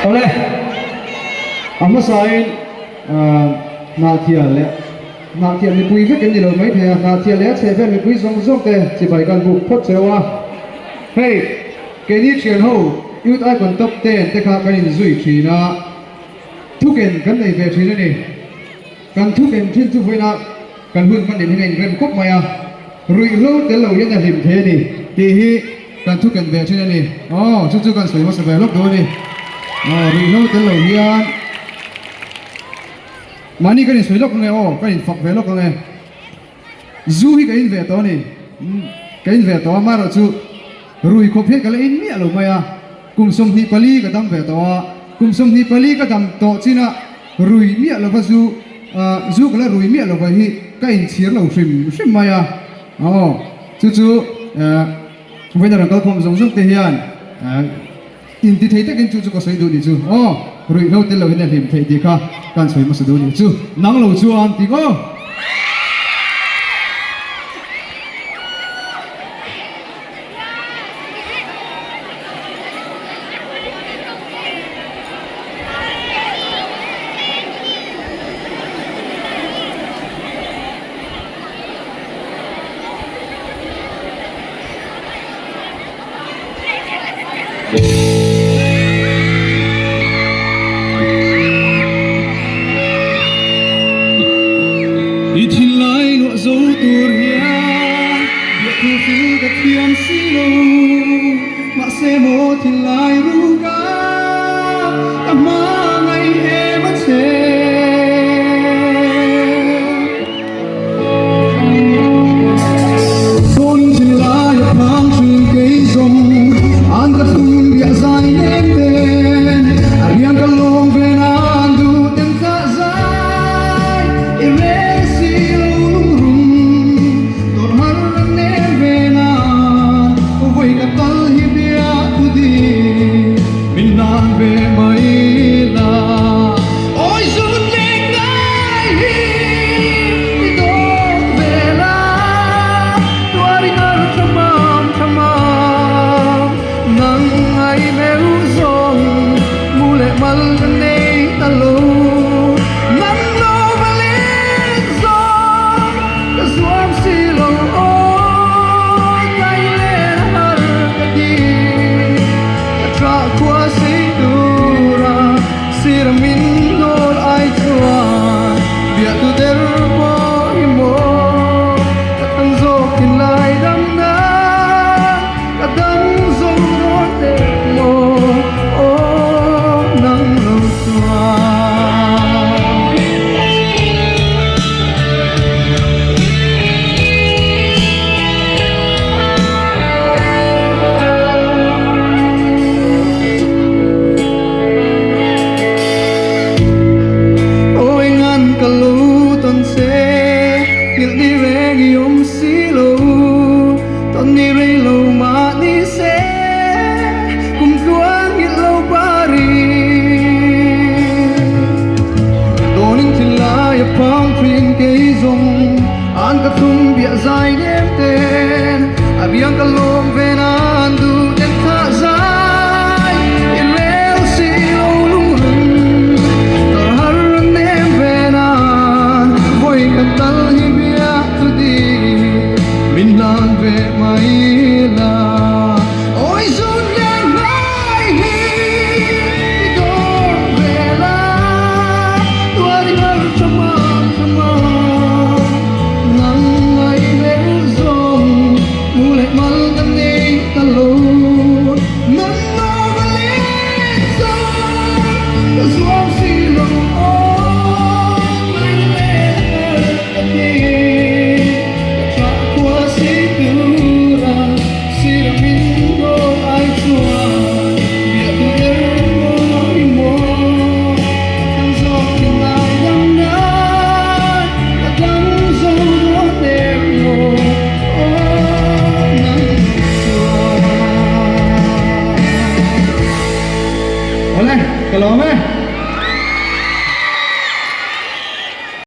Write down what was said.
Awle, a hmasain Hnahthial leh Hnahthial mipui vek an ni lo maithei a, Hnahthial leh a chhehvel mipui zawng zawng te chibai kan buk phawt cheu a. Hei, keini thian ho Youth Icon Top Ten te kha kan inzui thin a, thuken kan nei ve thin a ni. Kan thuken thin chu vawiinah kan hun hman nen hian a inrem khawp mai a, ruihhlo tel lo hian a hlim thei a ni tih hi kan thuken ve thin a ni. Aw, chu chu kan sawi hmasa ve lawk duh a ni. Aw, ruihhlo tel lo hian mahni kan insawi lawk ange aw, kan infak ve lawk ange. Zu hi ka in ve tawh a ni. Ka in ve tawh a, amaherawhchu rui khawp hian ka la in miah lo mai a. Kum 24 ka dam ve tawh a, kum 24 ka dam tawh chinah rui miah lova zu zu ka la rui miah lova hi ka inchhir lo hrim hrim mai a. Aw, chu chu vawiin a rawn kalkhawm zawng zawng te hian inti thei takin chu chu ka sawi duh nih chu. Aw, ruihhlo tel lohin a hlim theih tih kha kan sawi hmasa duh nih chu. Nang lo chuan tih aw. I thinlai luah zo tur hian biak thu fil ka thiam si lo. Mahse maw thinlai ruka ka hmangaih em a che. Dawn thinlai a phang thin kei zawng an ka thum biah zai nem ten a riang ka lawm ve nan duh ten thlah zai i reng si lo lungrum tawrh har an nem ve nan vawi ka kal hi bia thu ding min hlan ve mai la. Awi zun leng ngai hi i dawt ve la, tuar i ngar tha mam tha mam, nang ai meu zawng mu leh mal ka nei ta lo. Nang lo va leng zawng ka zuam si lo aw, kai len a har ka ti, ka thlah khua sei tura. Sir min nawl ai chuan biahtu der pawh hi maw ka than zawk thin lai dam nan ka dam zo dawn teh maw aw nang lo chuan. Awi ngan ka lo tawn che, nghilh ni reng i awm si lo, tawn ni rei lo mah ni se, kum tluang nghilh lo pari. Dawnin thinlai a phang thin kei zawng, an ka thum biah zai nem ten, a riang ka lo.